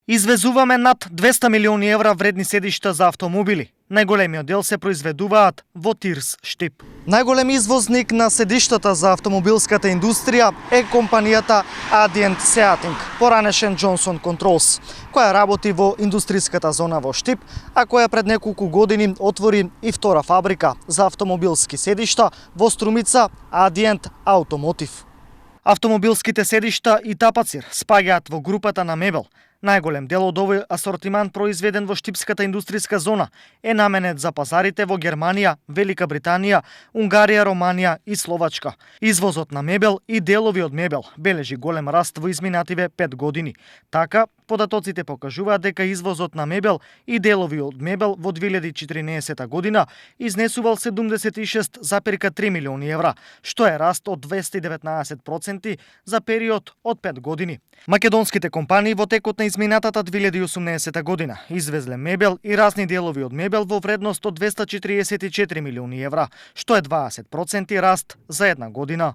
Извезуваме над 200 милиони евра вредни седишта за автомобили. Најголемиот дел се произведуваат во Тирс, Штип. Најголем извозник на седиштата за автомобилската индустрија е компанијата Adient Seating, поранешен Johnson Controls, која работи во индустријската зона во Штип, а која пред неколку години отвори и втора фабрика за автомобилски седишта во Струмица, Adient Automotive. Автомобилските седишта и тапацир спаѓаат во групата на мебел. Најголем дел од овој асортиман произведен во Штипската индустријска зона е наменет за пазарите во Германија, Велика Британија, Унгарија, Романија и Словачка. Извозот на мебел и делови од мебел бележи голем раст во изминативе 5 години. Така, податоците покажуваат дека извозот на мебел и делови од мебел во 2014 година изнесувал 76,3 милиони евра, што е раст од 219% за период од 5 години. Македонските компании во текот на изминатата 2018 година извезле мебел и разни делови од мебел во вредност од 244 милиони евра, што е 20% раст за една година.